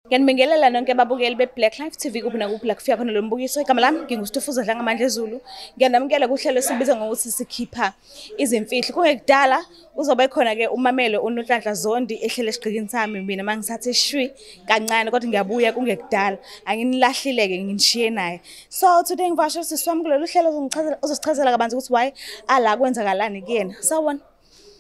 Ngiyanibingelela nonke ababukeli be-Black Life TV kuphi nakuphi la kufika khona lo mbukiso. Igama lami nginguStufuza Dlangamandla Zulu. Ngiyanamukela kuhlelo esibiza ngokuthi sikhipha izimfihlo. Kungekudala uzobe khona-ke umamelo uNonhlanhla Zondi ehlele esigqikini sami mina mangisathe shwi kancane kodwa ngiyabuya kungekudala. Anginilahlile-ke nginishiye naye. So today ngivakashe usisi wami kulolu hlelo uzosichazela kabanzi ukuthi why ala kwenzakalani kuyena. Sawubona.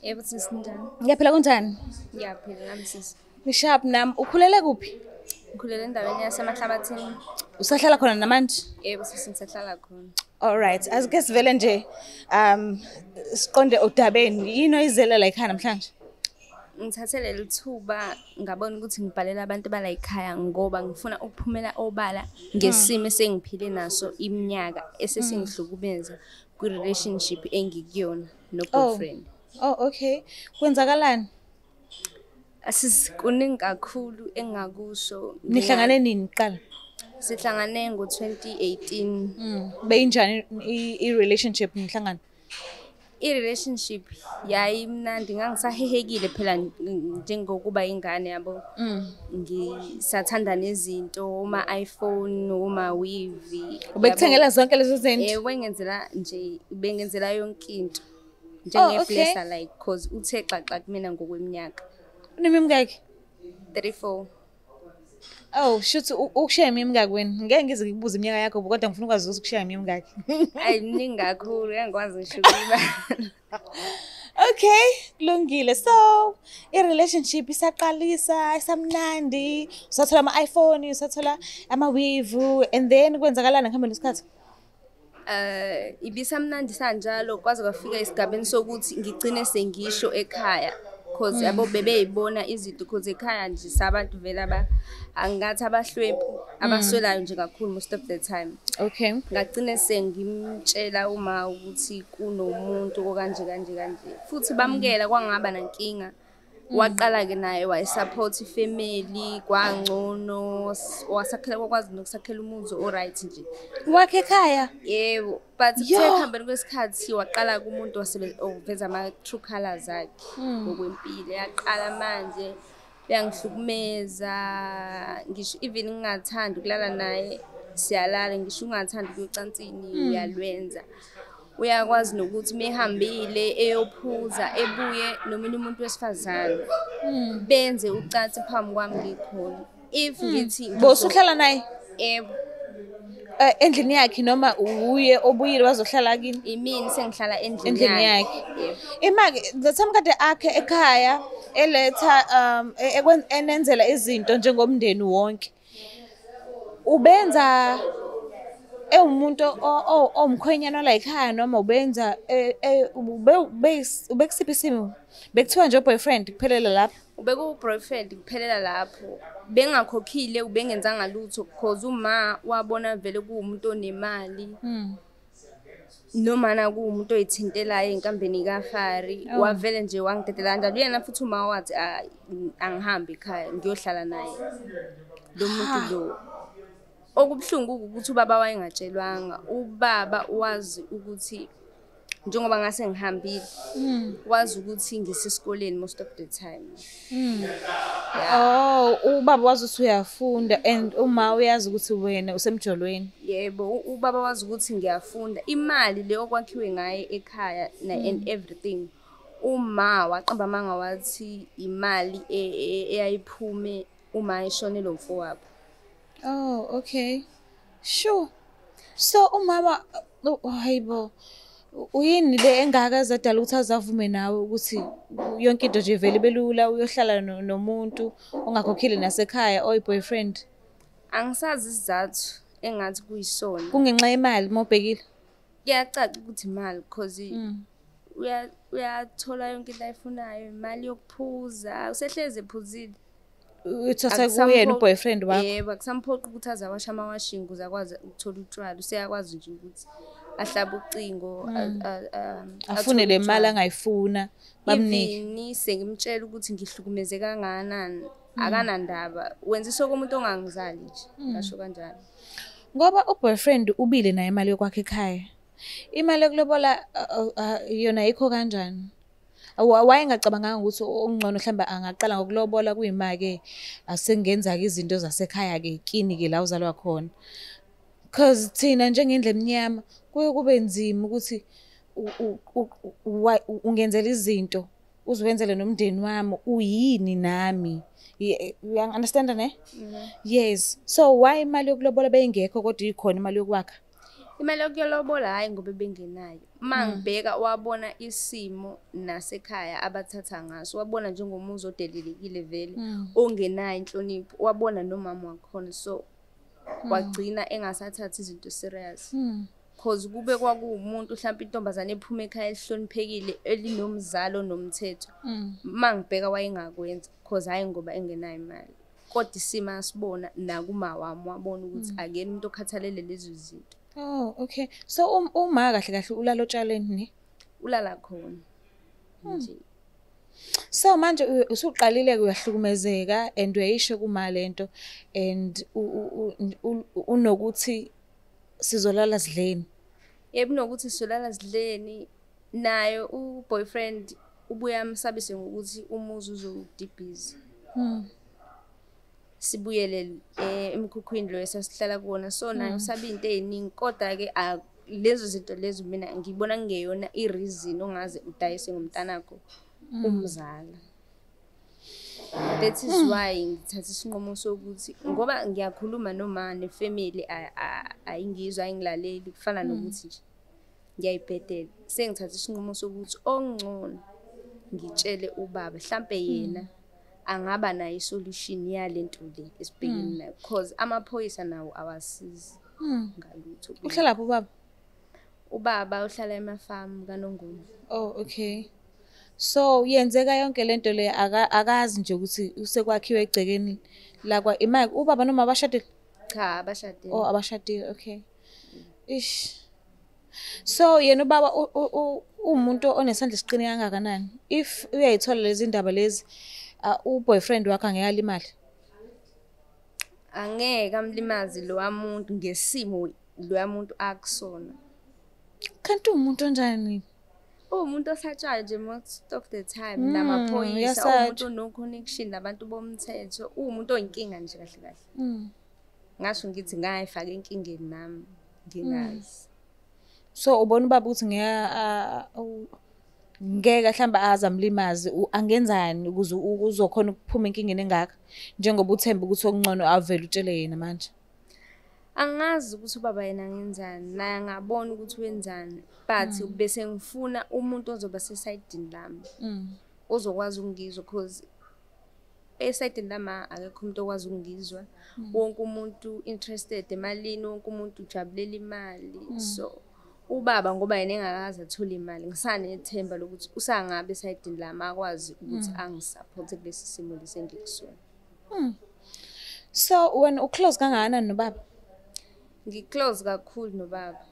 Yebo sisi, njani? Ngiyaphila, kunjani? Ngiyaphila nami sisi. Ngisharp nami. Ukhulele kuphi? Ngikhulele endaweni yaseMahlabathini. Usahlala khona namanje? Yebo sisi, ngisahlala khona. Alright, asike sivele nje siqonde odabeni. Yini oyizele la ekhaya namhlanje? Ngithathe leli thuba ngabona ukuthi ngibhalela abantu bala ekhaya ngoba ngifuna ukuphumela obala ngesimo esengiphile naso iminyaka esesingihlukumeza kwi-relationship engikuyona no-boyfriend. Oh, okay. Kwenzakalani? Sisi, kuningi kakhulu engingakusho. Nihlangane nini kuqala? Sihlangane ngo-2018. Beyinjani i-relationship nihlangana? I-relationship yayimnandi, ngangisahehekile phela njengokuba ingane yabo. Ngisathanda nezinto, oma-iPhone, oma-weave. Ubekuthengela zonke lezo zinto? Yebo, bengenzela nje, bengenzela yonke into. Njenge-blesser like, cause uthe xaxa kumina ngokweminyaka. Uneminyaka? 34. Oh, shuthi ukushaya iminyaka wena. Ngeke ngize ngikubuze iminyaka yakho kodwa ngifuna ukwazi ukuthi ukushaya iminyaka. Ayi, mningi kakhulu, angikwazi ngisho ukuyibala. Okay, kulungile. So, i-relationship isaqalisa, isamnandi, usathola ama-iPhone, usathola ama-weave, and then kwenzakalani ngihamba nesikhathi? Ibisamnandi sanjalo kwaze kwafika esigabeni sokuthi ngigcine sengisho ekhaya. Cause yabo bebeyibona izinto, cause ekhaya nje sabantu vele angathi abahlwempu, abaswelayo nje kakhulu most of the time. Ngagcine sengimtshela uma ukuthi kunomuntu okanje kanje kanje. Futhi bamukela, kwangaba nankinga. Waqala-ke naye wayesupport ifamily, kwangcono, wasakhela, kwakwazi nokusakhela umuzi o-right nje. Wakhe ekhaya? Yebo, but kuthe Yo. ekuhambeni kwesikhathi waqala kumuntu oveza ama-true colours akhe ngokwempilo. Yaqala manje uyangihlukumeza, ngisho even ngingathandi ukulala naye siyalala, ngisho ungathandi ukuya ocansini uyalwenza. Uyakwazi nokuthi mehambile eyophuza ebuye nomunye umuntu wesifazane, benze ucansi phambi kwami ngikhona. If ngithi Bowusuhlala naye? Yebo. Endlini yakhe noma uye obuyile wazohlala kini? Imini sengihlala endlini Endlini yakhe. yakhe. Yebo. Ima-ke the time kade akhe ekhaya eletha enenzela izinto njengomndeni wonke. Ubenza ewumuntu owumkhwenyana la ekhaya noma ubenza ubekusiphi isimo? Bekuthiwa nje boyfriend kuphelela lapho? Ubekuwu-boyfriend kuphelela lapho. Bengakhokhile, ubengenzanga lutho cause uma wabona vele kuwumuntu onemali. Noma na kuwumuntu oyithintelayo enkambeni kaFari, wavele nje wangidedela kanjalo. Uyena futhi uma wathi angihambe ekhaya ngiyohlala naye lo muntu lo. Okubuhlungu ukuthi ubaba wayengatshelwanga. Ubaba wazi ukuthi njengoba ngase ngihambile, wazi ukuthi ngisesikoleni most of the time. Oh, ubaba wazi ukuthi uyafunda and uma uyazi ukuthi wena usemjolweni. Yebo, ubaba wazi ukuthi ngiyafunda. Imali leyo kwakhiwe ngaye ekhaya and everything. Uma waqamba amanga wathi imali eyayiphume uma eshonele umfowabo. Oh, okay. Sure. So umama, hayibo, uyini le engaka ezadala ukuthi azavume nawe ukuthi yonke into nje vele belula uyohlala nomuntu ongakhokhile nasekhaya oyi-boyfriend? Angisazi isizathu engathi kuyisona. Kungenxa yemali mawubhekile? Kuyacaca ukuthi imali cause uyathola yonke into ayifunayo, imali yokuphuza, usehlezi ephuzile. Uthatha kuyena uboyfriend wakho? Yebo, akusamphoqi ukuthi aze awashe amawashing ukuze akwazi ukuthola utshwala. Useyakwazi nje ukuthi ahlabe ucingo, afune athole le mali utshwala. Angayifuna bamnike. Even sengimtshela ukuthi ngihlukumeze kangakanani, akanandaba. Wenzisa komuntu ongangizali nje, ngasho kanjalo. Ngoba uboyfriend ubile naye imali yokwakha ekhaya. Imali yokulobola yona ayikho kanjani? Wayengacabanganga ukuthi okungcono mhlawumbe angaqala ngokulobola kuyima-ke asengenza-ke izinto zasekhaya-ke kini-ke la uzalwa khona. 'Cause thina njengendlu emnyama kuye kube nzima ukuthi ungenzela izinto uziwenzele nomndeni wami uyini nami. Uyangi-understand-a ne? Yes. So why imali yokulobola beyingekho kodwa ikhona imali yokwakha? Imali yokulobola hhayi ngoba bengenayo. Uma ngibheka wabona isimo nasekhaya abathatha ngaso, wabona njengomuzi odelelekile vele, ongenayo inhlonipho, wabona nomama wakhona, so wagcina engasathathi izinto serious. 'Cause kube kwakuwumuntu hlampe intombazane ephuma ekhaya elihloniphekile elinomzalo nomthetho, uma ngibheka wayengakwenza 'cause hhayi ngoba engenayo imali. Kodwa isimo asibona nakuma wami wabona ukuthi akuyena umuntu okhathalele lezo zinto. Oh, okay. So uma kahle kahle ulala otshaleni ne? Ulala khona nje. So manje usuqalile uyahlukumezeka and uyayisho kuma lento and unokuthi sizolala sidleni. Yebo, unokuthi sizolala sidleni. Nayo u-boyfriend ubuye amsabise ngokuthi umuzi uzowudibhiza. Sibuyele emkhukhwini lo esasihlala kuwona, so naye usaba into ey'ningi. Kodwa-ke lezo zinto lezo mina ngibona kungeyona i-reason ongaze udayise ngomntanakho umzala. That is why ngithatha isinqumo sokuthi ngoba ngiyakhuluma noma nefamily ayingizwa, ayingilaleli, kufana nokuthi nje ngiyayibhedela. Sengithatha isinqumo sokuthi okungcono ngitshele ubaba, hlampe yena angaba nayo isolution yale nto le esibhekene nayo, 'cause amaphoyisa nawo awasizi ngalutho. Uhlala lapho ubaba? Ubaba uhlala emafamu kaNongoma. Oh, okay. So yenzeka yonke lento le akazi nje ukuthi usekwakhiwe egcekeni lakwa imali. Ubaba noma abashadile? Cha, abashadile. Oh, abashadile, okay. Ish. So yena ubaba umuntu onesandla esiqine kangakanani? If uyayithola lezi ndaba lezi, u-boyfriend wakho angeke alimale? Angeke amlimaze lowa muntu ngesimo loya muntu akusona. Kanti umuntu onjani? Uwumuntu osatshayo nje most of the time, namaphoyisa, uwumuntu ono-connection nabantu bomthetho, uwumuntu oyinkinga nje kahle kahle. Ngasho ngithi ngayifaka enkingeni nami ngingazi. So ubona ubaba ukuthi ngeke mhlawumbe aze amlimaze, angenzani ukuze uzokhona ukuphuma enkingeni engaka njengoba uthemba ukuthi okungcono avele utshele yena manje? Angazi ukuthi ubaba yena angenzani, naye angabona ukuthi wenzani, but bese ngifuna umuntu ozoba sesayidini lami, ozokwazi ukungizwa, 'cause esayidini lami akekho umuntu okwazi ukungizwa. Wonke umuntu interested emalini, wonke umuntu ujabulela imali. So ubaba ngoba yena engakaze athole imali, ngisanethemba lokuthi usangabe esayidini lami akwazi ukuthi angisupporte kulesi simo lesi engikusona. So wena uclose kangakanani nobaba? Ngiclose kakhulu nobaba.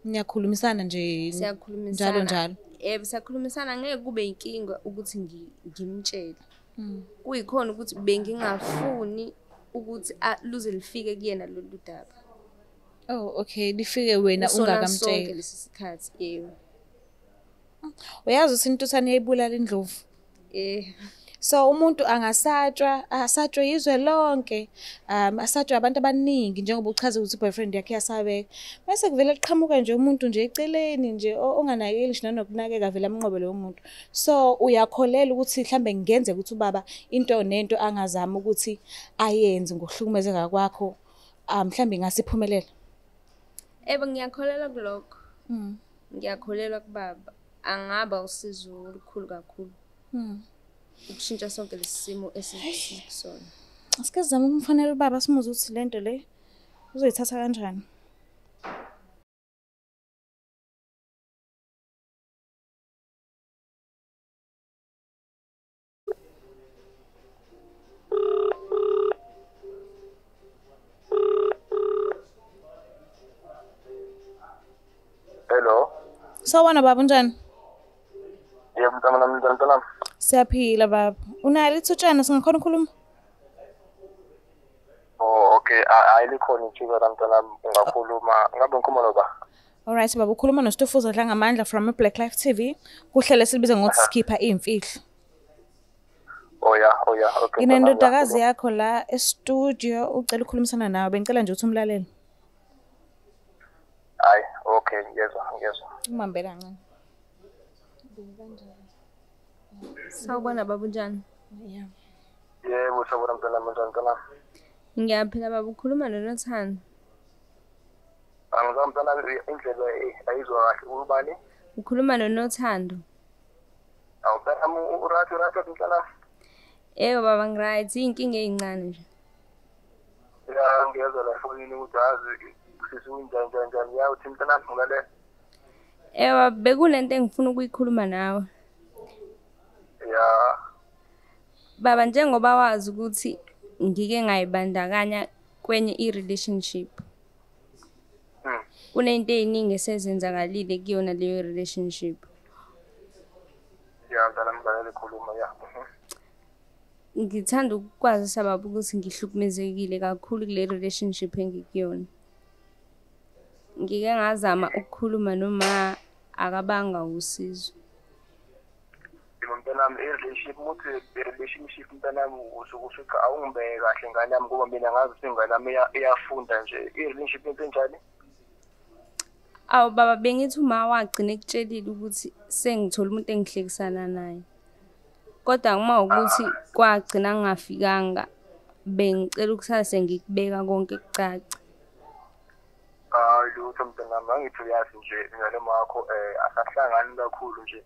Niyakhulumisana nje? Siyakhulumisana. Njalo njalo? Yebo, siyakhulumisana, ngeke kube inkinga ukuthi ngimtshele. Kuyikhona ukuthi bengingafuni ukuthi luze lifike kuyena lolu daba. Oh, okay, lifike wena ungakamtsheli. Sonke lesi sikhathi, yebo. Uyazi ukuthi intuthwane iyayibulala indlovu? So umuntu angasatshwa, asatshwe izwe lonke, asatshwe abantu abaningi njengoba uchaza ukuthi boyfriend yakhe iyasabeka. Bese kuvele kuqhamuka nje umuntu nje eceleni nje onganakeli ngisho nanokunakeka vele amnqobe lowo muntu. So uyakholela ukuthi mhlambe kungenzeka ukuthi ubaba into nento angazama ukuthi ayenze ngokuhlukumezeka kwakho, mhlambe ingase iphumelele? Yebo, ngiyakholelwa kulokho. Ngiyakholelwa kubaba. Angaba usizo olukhulu kakhulu. Ukushintsha sonke lesi simo esikusona. Asike sizame ukumfonela ubaba simuzwe ukuthi lento le uzoyithatha kanjani. Hello. Sawubona baba, unjani? Yebo mntana, mntana. Siyaphila baba. Unalo ithutshana singakhona ukukhuluma? Oh, okay. Ayilikhona ithuba la mntana, ungakhuluma. Ngabe ngikhuluma noba? Alright baba, ukhuluma noStofuza Dlangamandla from Black Life TV. Kuhlelo silibiza ngokuthi sikhipha iy'mfihlo. Oh yeah, okay. Nginendodakazi yakho la e-studio, ucela ukukhulumisana nawe, bengicela nje ukuthi umlalele. Hayi, okay, ngiyezwa. Umambele kancane. Sawubona baba, unjani? Yeah. Yebo, sawubona mntanami, unjani mntanami? Ngiyaphila baba, ukhuluma noNothando. Angizwa mntanami, indlela ayizwa kahle, ubani? Ukhuluma noNothando. Awu mntanami, urathi mntanami? Yebo baba, ngiright, iy'nkinga ey'ncane nje. Ya, ngiyezwa la efonini ukuthi azi sisi unjani njani, ya uthi mntanami ngilalela. Ewa, bekunento engifuna ukuyikhuluma nawe. Ya. Baba, njengoba wazi ukuthi ngike ngayibandakanya kwenye i-relationship. Kunento ey'ningi esezenzakalile kuyona leyo relationship. Ya, mntanami ngilalela ikhuluma, ya. Ngithanda ukukwazisa baba ukuthi ngihlukumezekile kakhulu kule relationship engikuyona. Ngike ngazama ukukhuluma noma akabanga usizo. Mntanami, i-relationship ukuthi i-relationship mntanami usuke usuka awungibeke kahle ngane yami, ngoba mina ngazi ukuthi ingane yami iyafunda nje. I-relationship into enjani? Awu baba, bengithi uma wagcina ekutshelile ukuthi sengithola umuntu engihlekisana naye. Kodwa uma ukuthi kwagcina ngingafikanga, bengicela ukusase ngikubeka konke kucace. Hayi lutho mntanami, angithi uyazi nje mina noma wakho asahlangani kakhulu nje.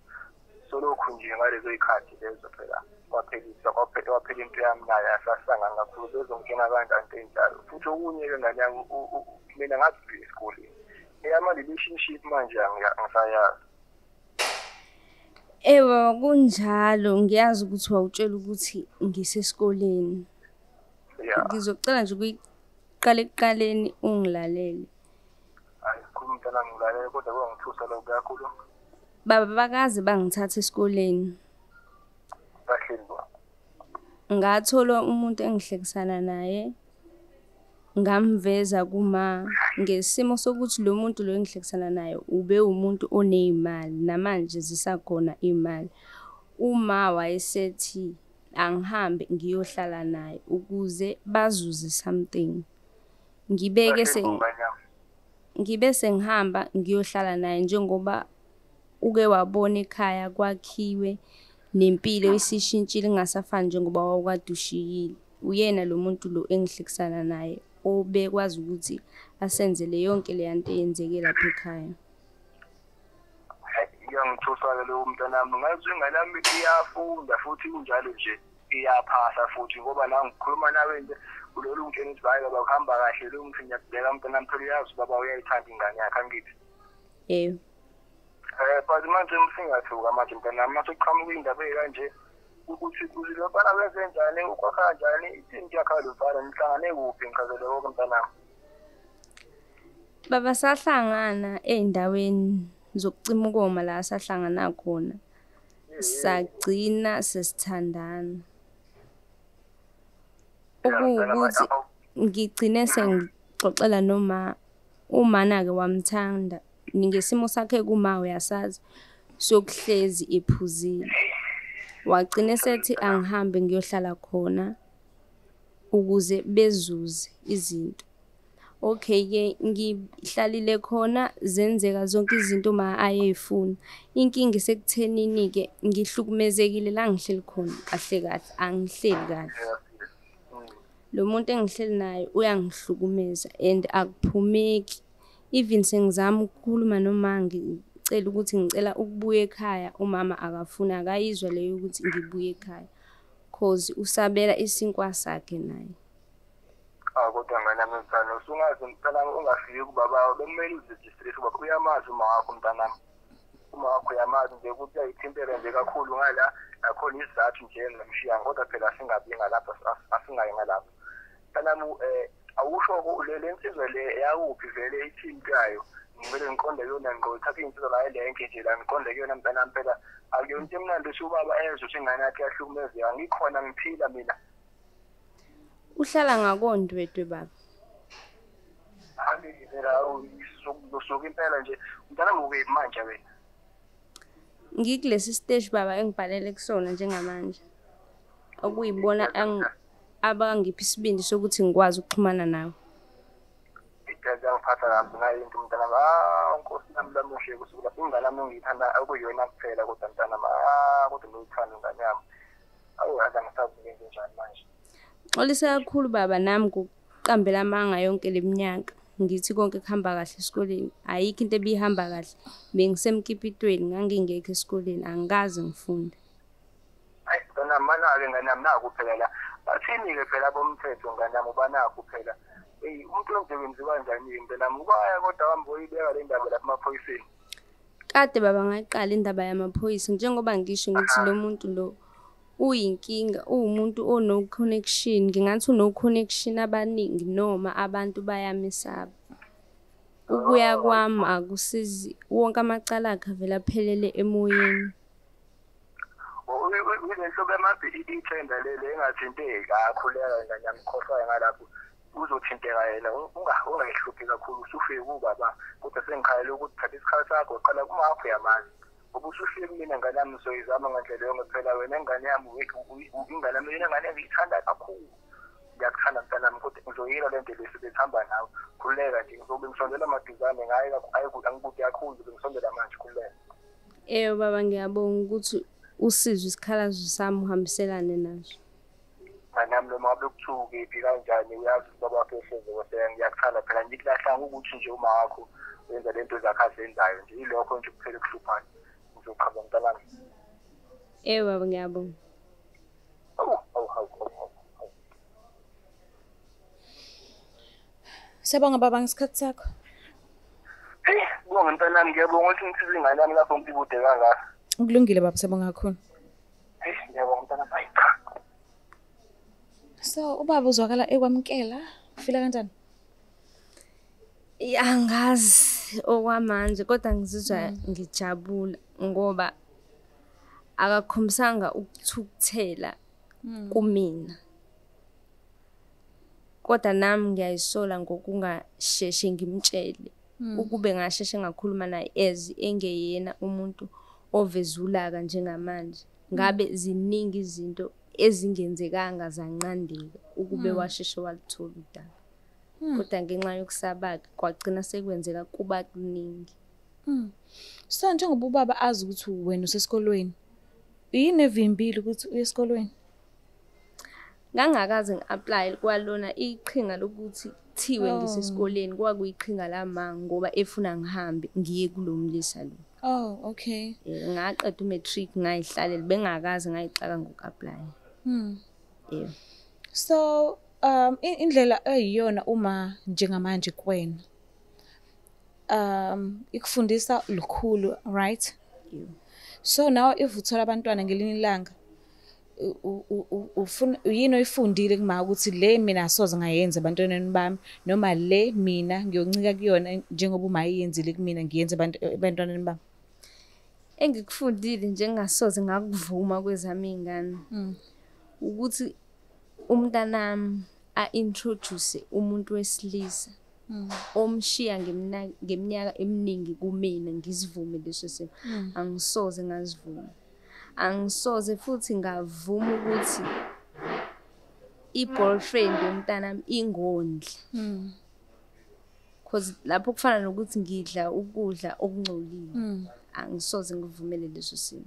Solokhu nje ngalezo y'khathi lezo phela kwaphela into yami naye asahlangani kakhulu, bezongitshena kanjani into ey'njalo. Futhi okunye-ke ngane yami, mina ngathi esikoleni eyama-relationship manje angisayazi. Ewa, kunjalo, ngiyazi ukuthi wawutshela ukuthi ngisesikoleni. Ngizocela nje ukuyiqala ekuqaleni ungilalele. Hayi, khuluma mntanami, ngilalele, kodwa kuyangithusa lokho kakhulu. Baba, bakaze bangithatha esikoleni. Bahleli bo. Ngathola umuntu engihlekisana naye, ngamveza kuma ngesimo sokuthi lo muntu lo engihlekisana naye ube umuntu oney'mali, namanje zisakhona iy'mali. Uma wayesethi angihambe ngiyohlala naye ukuze bazuze something. Ngibe sengihamba ngiyohlala naye njengoba uke wabona ekhaya kwakhiwe nempilo isishintshile ingasafani njengoba wawukade ushiyile. Uyena lo muntu lo engihlekisana naye obekwazi ukuthi asenzele yonke le nto eyenzeke lapha ekhaya. Iyangithusa-ke lowo mntanami, ngazi ingane yami iyafunda futhi kunjalo nje iyaphasa futhi, ngoba la ngikhuluma nawe nje ulolu ungitshela ukuthi hhayi baba kuhamba kahle, lo ngithi ngiyakubheka mntanami, phela uyazi ubaba uyayithanda ingane yakhe, angithi? Yebo. But manje singathuka manje mntanami, mase kuqhamuka iy'ndaba ey'kanje ukuthi lo mfana wenze njani, ukwakha kanjani, ithini yakho lo mfana, nihlangane kuphi, ngichazele konke mntanami. Baba, sahlangana ey'ndaweni zokucima ukoma la sahlangana khona. Sagcina sesithandana. Okuwukuthi ngigcine sengixoxela noma umana-ke wamthanda. Ngesimo sakhe kuma uyasazi sokuhlezi ephuzile. Wagcina esethi angihambe ngiyohlala khona ukuze bezuze izinto. Okay-ke, ngihlalile khona, zenzeka zonke izinto uma ayey'funa. Inkinga isekuthenini-ke ngihlukumezekile la ngihleli khona kahle kahle, angihleli kahle. Lo muntu engihleli naye uyangihlukumeza and akuphumeki. Even sengizama ukukhuluma noma ngicela ukuthi ngicela ukubuya ekhaya, umama akafuni, akayizwa leyo ukuthi ngibuye ekhaya. Cause usabela isinkwa sakhe naye. Kodwa ngane yami mfana, usungaze mntanami ungafiki kubaba, bekumele uziregistrate ubaba, uyamazi uma wakho mntanami. Uma wakho uyamazi nje ukuthi uyayithintela nje kakhulu ngala, nakhona isizathu nje engingamshiya, kodwa phela asingabi ngalapho, asingayi ngalapho. Mntanami, awusho le nsizwa le yakuphi vele ithinto yayo, ngivele ngiqonde kuyona ngqo, thatha insizwa la elenke nje la ngiqonde kuyona mntanami, phela akuyona into emnandi ukuthi ubaba ezwe ukuthi ingane yakhe iyahlukumezeka, ngikhona ngiphila mina. Uhlala ngakoNdwedwe baba. Phela usuka impela nje mntanami, ukephi manje wena? Ngikulesi siteshi baba engibhalele kusona njengamanje. Okuyibona abangipha isibindi sokuthi ngikwazi ukuxhumana nawe. Igazi angiphatha kabi ngayo into mntanami. Ah, Nkosi yami, lamuhle kusukela ingane yami engiyithanda akuyona kuphela, kodwa mntanami, ah, kodwa ngiyithanda ingane yami. Awu, yazi angisazi ngenze njani manje. Xolisa kakhulu baba, nami ngokuqambela amanga yonke le minyaka. Ngithi konke kuhamba kahle esikoleni. Ayikho into ebihamba kahle. Bengisemkipitweni, ngangingekho esikoleni, angikaze ngifunde. Hayi mntanami, mana-ke ngane yami, naku phela la. Bathini-ke phela abomthetho ngane yami, uba nakho phela. Eyi, umuntu onje wenziwa kanjani-ke mntanami? Ubaya kodwa hambe uyibeka le ndaba lapha emaphoyiseni. Kade baba ngayiqala indaba yamaphoyisa, njengoba ngisho ngithi lo muntu lo uyinkinga, uwumuntu ono-connection, ngingathi uno-connection abaningi noma abantu bayamesaba. Ukuya kwami akusizi, wonke amacala akhe avele aphelele emoyeni. Ile nhlobo ithenda leli engathinteki, akhuleka ngane yami, khohlwayo ngalapho. Uzothinteka yena, ungayihluphi kakhulu, usufike kubaba. Kodwa sengikhalela ukuthi thatha isikhathi sakho, uqala kuma wakho uyamazi. Ngoba usufike kumina ngane yami, ngizoyizama ngandlela yonke phela wena ngane yami, ingane yami yena ngane ngiyithanda kakhulu. Ngiyakuthanda mntanami, kodwa ngizoyila le nto le sihamba nawe. Khululeka nje, ngizobe ngisondela maduzane ngaye, angikude kakhulu, ngizobe ngisondela manje, khululeka. Eyo baba, ngiyabonga ukuthi usizwe isikhalazo sami uhambiselane naso. Mntanami, noma ngabe kuthiwa ukephi kanjani, uyazi ubaba wakho ehlezi kweseka, ngiyakuthanda phela, ngikulahlanga ukuthi nje uma wakho wenza le nto zakhe azenzayo nje, ilokho nje kuphela ekuhluphayo. Ngizoqhaba mntanami. Eyo baba, ngiyabonga. Awu, awu, awu, awu, awu. Siyabonga baba ngesikhathi sakho. Hey, bonga mntanami, ngiyabonga ukuthi ngisize ingane yami lapho ngikude kangaka. Kulungile baba, siyabonga kakhulu. Hey, ngiyabonga mntanami. Hayi cha. So ubaba uzwakala ekwamkela, ufila kanjani? Angazi okwamanje, kodwa ngizizwa ngijabula ngoba akakhombisanga ukuthukuthela kumina. Kodwa nami ngiyayisola ngokungasheshe ngimtshele. Ukube ngasheshe ngakhuluma naye as engeyena umuntu oveza ulaka njengamanje, ngabe ziningi izinto ezingenzekanga zanqandeka ukube washeshe waluthola udaba. Kodwa ngenxa yokusaba kwagcina sekwenzeka kuba kuningi. So njengoba ubaba azi ukuthi wena usesikolweni, yini evimbile ukuthi uye esikolweni? Ngangakaze ngi-apply kwalona iqhinga lokuthi kuthiwe ngisesikoleni, kwakuyiqhinga lama ngoba efuna ngihambe ngiye kulo mlisa lo. Oh, okay. Ngaqeda u-matric ngayihlalela, bengakaze ngayixaka ngoku-apply. Yeah. So indlela eyiyona uma njengamanje kuwena, ikufundisa lukhulu, right? Yeah. So now if uthola abantwana ngelinye ilanga, ufuna yini oyifundile kuma ukuthi le mina asoze ngayenza ebantwaneni bami, noma le mina ngiyoncika kuyona njengoba uma iyenzile kumina ngiyenze ebantwaneni bami? Engikufundile nje engasoze ngakuvuma kwezami iy'ngane, ukuthi umntanami a-introduce umuntu wesilisa omshiya ngeminyaka eminingi kumina, ngisivume leso simo. Angisoze ngazivuma. Angisoze futhi ngavuma ukuthi i-boyfriend yomntanami ingondli. Because lapho kufana nokuthi ngidla ukudla okungcolile. Angisoze ngivumele leso simo.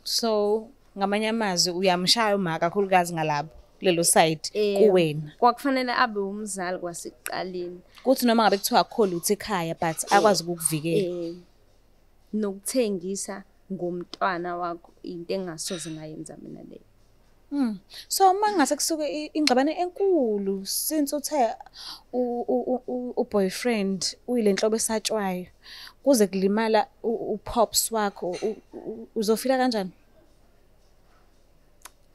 So ngamanye amazwi uyamshaya uma kakhulukazi ngalapho kulelo side kuwena. Kwakufanele abe umzali kwasekuqaleni. Kuthi noma ngabe kuthiwa akukho lutho ekhaya, but akwazi ukukuvikela. Nokuthengisa ngomntwana wakho into engasoze ngayenza mina leyo. So uma ngase kusuke ingxabano enkulu since uthe u-boyfriend uyilenhlobo esatshwayo, kuze kulimala upops wakho, uzofila kanjani?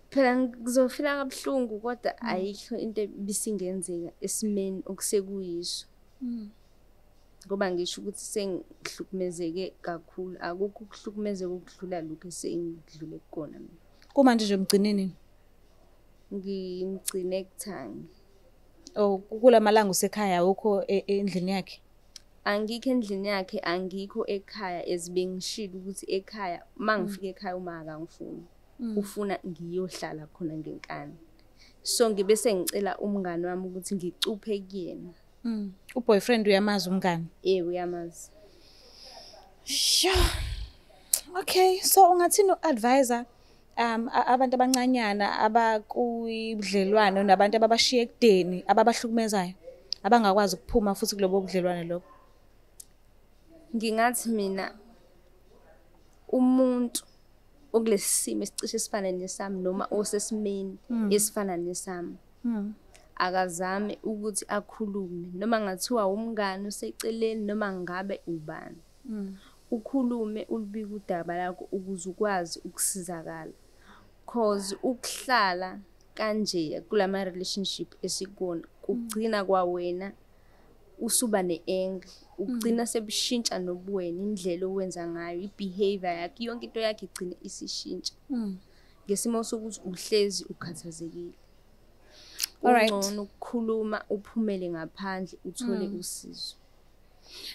Phela ngizofila kabuhlungu, kodwa ayikho into ebisingenzeka esimeni okusekuyiso. Ngoba ngisho ukuthi sengihlukumezeke kakhulu, akukho ukuhlukumezeka okudlula lokhu esengidlule kukona mina. Kumanje nje umgcine nini? Ngimgcine kuthangi. Oh, kulamalanga usekhaya awukho endlini yakhe? Angikho endlini yakhe, angikho ekhaya, ezibengishilo ukuthi ekhaya uma ngifika ekhaya uma akangifuni. Ufuna ngiyohlala khona ngenkani. So ngibe sengicela umngani wami ukuthi ngicuphe kuyena. Uboyfriend uyamazi umngani? Yebo, uyamazi. Sure. Okay, so ungathini u-advisor abantu abancanyana abakuyibudlelwano nabantu ababashiya ekudeni ababahlukumezayo abangakwazi ukuphuma futhi kulobo budlelwane lobo? Ngingathi mina umuntu okulesi simo esicishe esifana nesami noma osesimeni esifana nesami akazame ukuthi akhulume, noma ngathiwa umngani useceleni noma ngabe ubani. Ukhulume ulibike udaba lakho ukuze ukwazi ukusizakala. Cause ukuhlala kanje kulama relationship esikuwona kugcina kwawena usuba ne-anger, ugcina sebushintsha nobuwena, indlela owenza ngayo, i-behavior yakho, yonke into yakho igcine isishintsha. Ngesimo sokuthi uhlezi ukhathazekile. Kungcono ukukhuluma uphumele ngaphandle uthole usizo.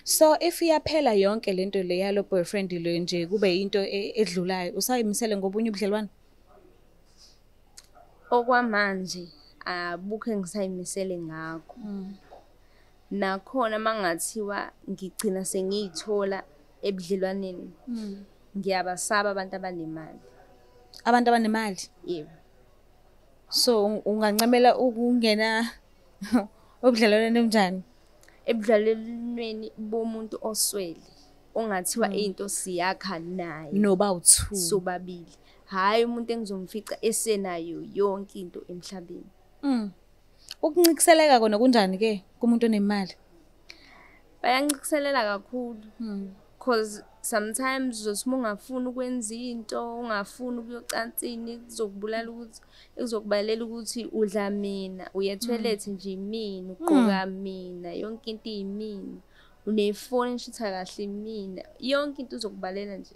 So if iyaphela yonke lento le yalo boyfriend le nje kube into edlulayo, usayimisele ngobunye ubudlelwane? Okwamanje abukho engisayimisele ngakho. Nakhona mangathiwa ngigcina sengiyithola ebudlelwaneni, ngiyabasaba abantu abanemali. Abantu abanemali? Yebo. So ungancamela ukungena ebudlelwaneni obunjani? Ebudlelwaneni bomuntu oswele, ongathiwa into siyakha naye. Noba u-two. Sobabili. Hhayi umuntu engizomfica esenayo yonke into emhlabeni. Ukuncikiseleka kona kunjani-ke kumuntu onemali? Bayancikiselela kakhulu. Cause sometimes uzothi uma ungafuni ukwenza into, ungafuni ukuyocansini, kuzokubulala ukuthi, kuzokubalela ukuthi udla mina, uya ethoyilethi nje imina, ugqoka mina, yonke into iyimina, unefoni eshutha kahle imina, yonke into uzokubalela nje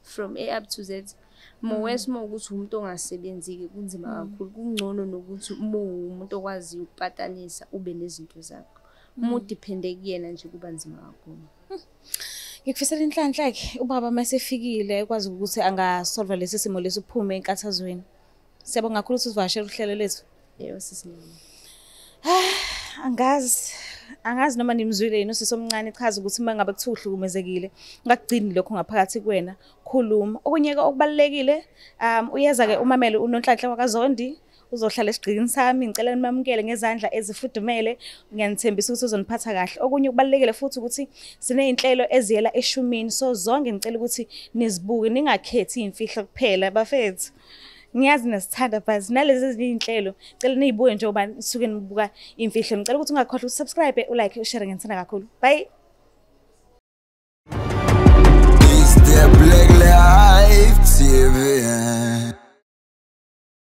from A up to Z. More uma ukuthi umuntu ongasebenzi-ke kunzima kakhulu, kungcono nokuthi uma uwumuntu okwaziyo ukupatanisa ube nezinto zakho. Uma udiphende kuyena nje kuba nzima kakhulu. Ngikufisela inhlanhla-ke ubaba uma esefikile ekwazi ukuthi angasolva lesi simo lesi uphume enkathazweni. Siyabonga kakhulu ukuthi usivakashele uhlelo lethu. Yebo sisi Nene. Angazi noma nimzwile yini usisi omncane echaza ukuthi uma ngabe kuthiwa uhlukumezekile ungakugcini lokho ngaphakathi kuwena, khuluma. Okunye-ke okubalulekile, uyeza-ke umamele uNonhlanhla wakaZondi, uzohlala esigqikini sami, ngicela nimamukele ngezandla ezifudumele, ngiyanithembisa ukuthi uzoniphatha kahle. Okunye okubalulekile futhi ukuthi siney'nhlelo eziyela eshumini, so zonke ngicela ukuthi nizibuke, ningakhethi iy'mfihlo kuphela bafethu. Ngiyazi nasithanda but nalezi ezinye iy'nhlelo ngicela niyibuke njengoba nisuke nibuka iy'mfihlo. Ngicela ukuthi ungakhohlwa ukusubscribe, ulike, ushare, nginithanda kakhulu. Bye.